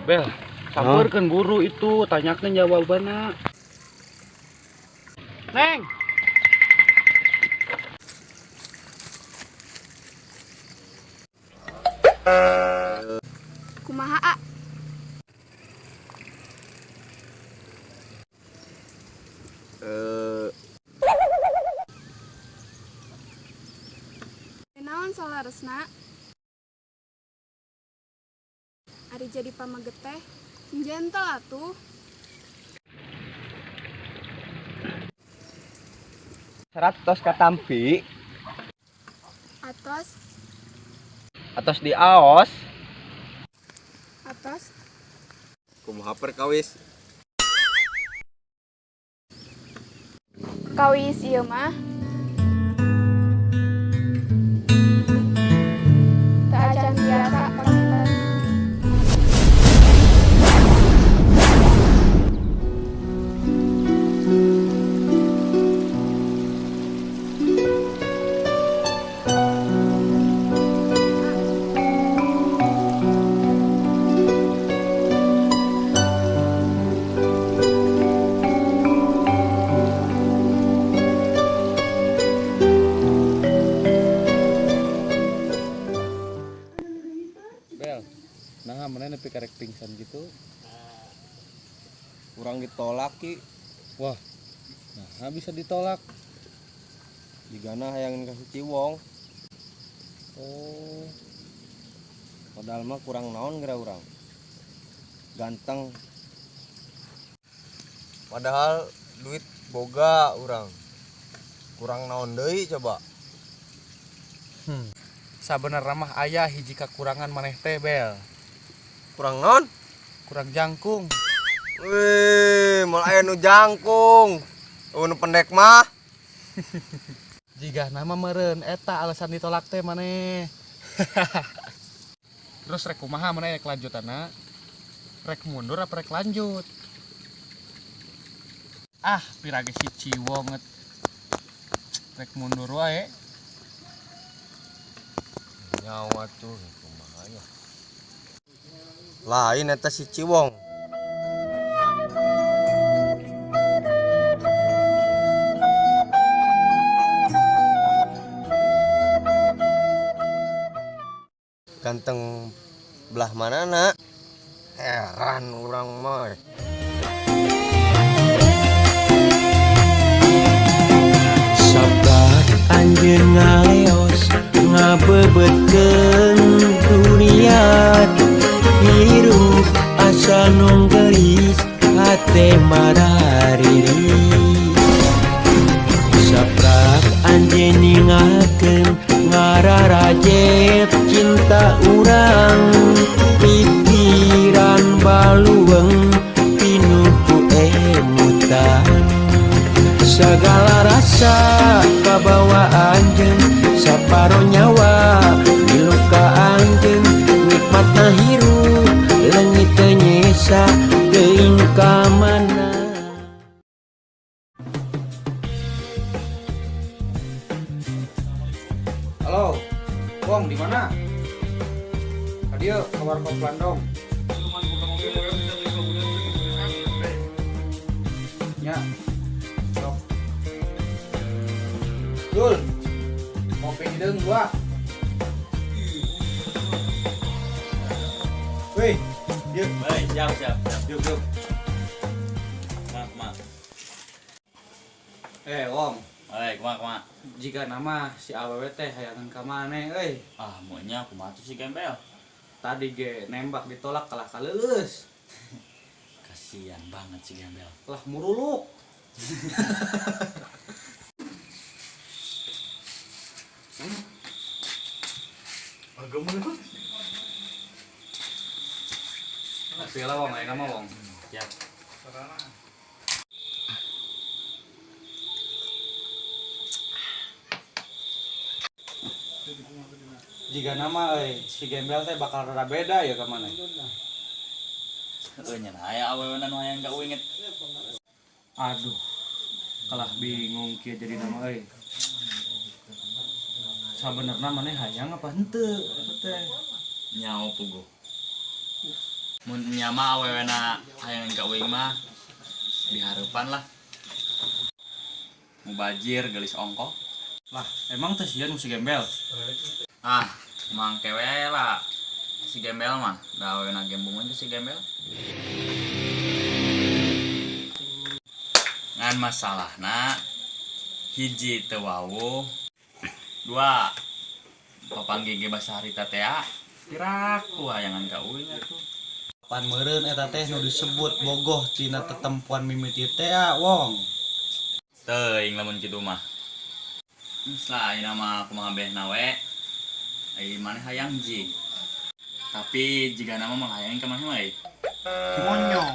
Bel, sampeurkeun buru itu, tanyakeun jawabanna. Neng. Kumaha, A? Naon saleresna? Ari jadi pameget teh, gentle atuh. 100 katampi. Atos. Atos diaos. Atos. Kumaha perkawis? Kawis ieu mah. Teu acan biasa panginten. Bel, nah mana nepi karek pingsan gitu? Kurang ditolak ki. Wah, nah bisa ditolak. Jigana hayang ka si Ciwong. Oh. Padahal mah kurang naon geura urang. Ganteng. Padahal duit boga urang. Kurang naon deui coba. Sabenerna mah aya hiji kakurangan maneh teh, Bel. Kurang naon? Kurang jangkung. Wih, moal aya nu jangkung. Nu pendek mah. Jigana mah meureun eta alasan ditolak teh maneh. Terus rek kumaha maneh rek lanjutanna? Rek mundur apa rek lanjut? Ah, pirage si Ciwong rek mundur wae. Nyawa tuh kumaha nya. Lain eta si Ciwong. Ganteng belah mana nak? Heran urang mah. Sabar anjeun ngaleos ngabebetkeun dunia hirup asa nunggelis hate marariri. Saprak anjeun ningalkeun ngararajet cinta urang pikiran baluweung pinuh ku emutan. Sagala rasa kabawa anjeun saparo nyawa miluka anjeun nikmatna hirup leungit teu nyesa teuing ka mana. Halo, Wong di mana? Adio, ke warkop Landong. Ya. Sok. Dul. Kopi hideung gua. Wih, yuk. Baik, siap, siap, siap. Yuk, yuk. Mak, mak. Wong. Baik, mak, mak. Jika nama si awewe teh hayangan ka maneh euy. Ah, maunya kumaha tuh si gembel? Tadi ge nembak ditolak kalah kaleuleus. Kasihan banget si gembel. Lah muruluk. Tapi lah wong, ayeuna mah wong. Siap. Jika nama euy, si gembel teh bakal rada beda ya ka maneh. Heuh nya aya awewe nu hayang ka uing. Aduh. Kalah bingung kieu jadi nama euy. Sabenerna maneh hayang apa henteu eta teh? Nyaho puguh. Mun nya mah awewena hayang ka uing mah dihareupan lah. Mubajir geulis ongkoh. Lah, emang teh sieun si gembel? Ah, mang kewe lah. Si gembel mah, da awewena gembungan ke si gembel. Ngan masalahna hiji teu wawuh, dua papanggih ge basa harita teh piraku hayangan ka uing atuh. Pan meureun eta teh nu disebut bogoh tina tetempuan mimiti teh ah, wong. Teuing lamun kitu mah. Geus lah ayeuna mah kumaha behna we. Ai maneh hayang jig. Tapi jigana mah moal hayang ka maneh mah euy. Monyong.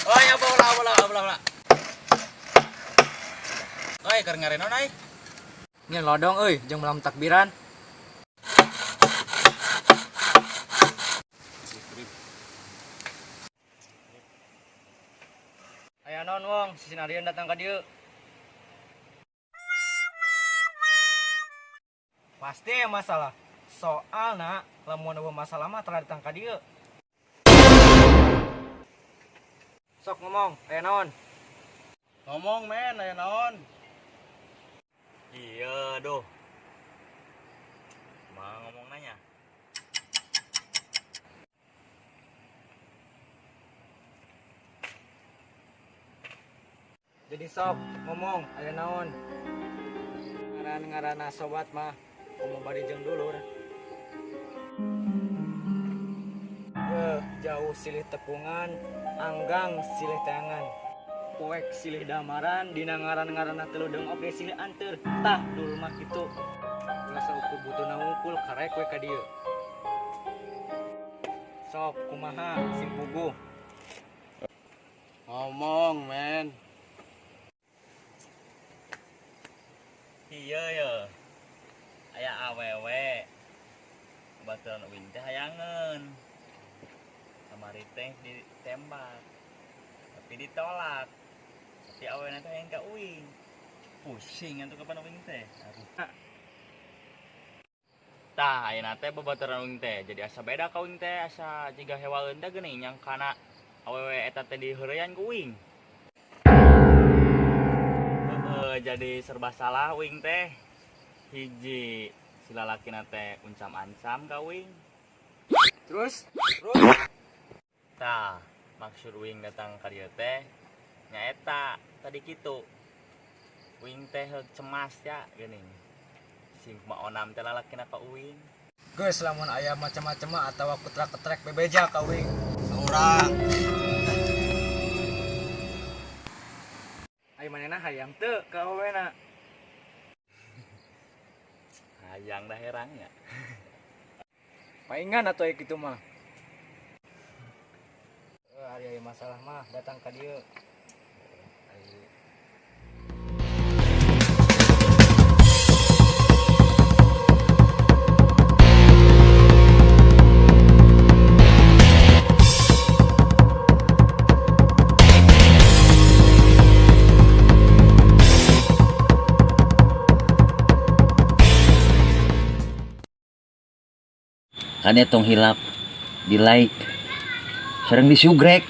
Oi, apa ulah ulah ulah ulah. Oi, keur ngarenon ai. Nyen lodong euy jeung malam takbiran. Aya naon wong si Sinarian datang ka dieu. Pasti aya masalah. Soalna lamun eueuh masalah mah tara datang ka dieu. Sok ngomong, aya naon? Ngomong men, aya naon? Iya, doh. Mah ngomong nanya. Jadi sok ngomong, aya naon? Ngaran-ngaranna sobat mah komo bari jeung dulur. Jauh silih tepungan, anggang silih teangan. Poek silih damaran, dina ngaran-ngaranna telu deung oge silih anteur. Tah dulur mah kitu. Ulah saukur butuhna wungkul karek we ka dieu. Sok kumaha sing puguh. Ngomong men. Iya ya. Aya awewe. Baturan uing teh hayangeun. Kamari teh ditembak. Tapi ditolak. Tapi awewena teh hayang ka uing. Pusing atuh kapan uing teh. Aduh. Tah ayeuna teh babaturan uing teh jadi asa beda ka uing teh asa jiga hewaleun teh geuning nyangkana awewe eta teh diheureyan ku uing. Heeh, jadi serba salah uing teh. Hiji si lalakina teh uncam-ancam ka uing. Terus Tah, maksud uing datang ka dieu teh nyaeta tadi kitu. Uing teh heug cemas ya geuning. Sing kumaha onam teh lalakina ka uing. Geus lamun aya macam-macam mah atawa kutrak-ketrek bebeja ka uing. Saurang. Ai manehna hayang teu ka awewena. Hayang dah herangnya. Paingan atuh aya kitu mah. Ari aya masalah mah datang ka dieu. Ai Kade tong hilap di like sareng di sugrek.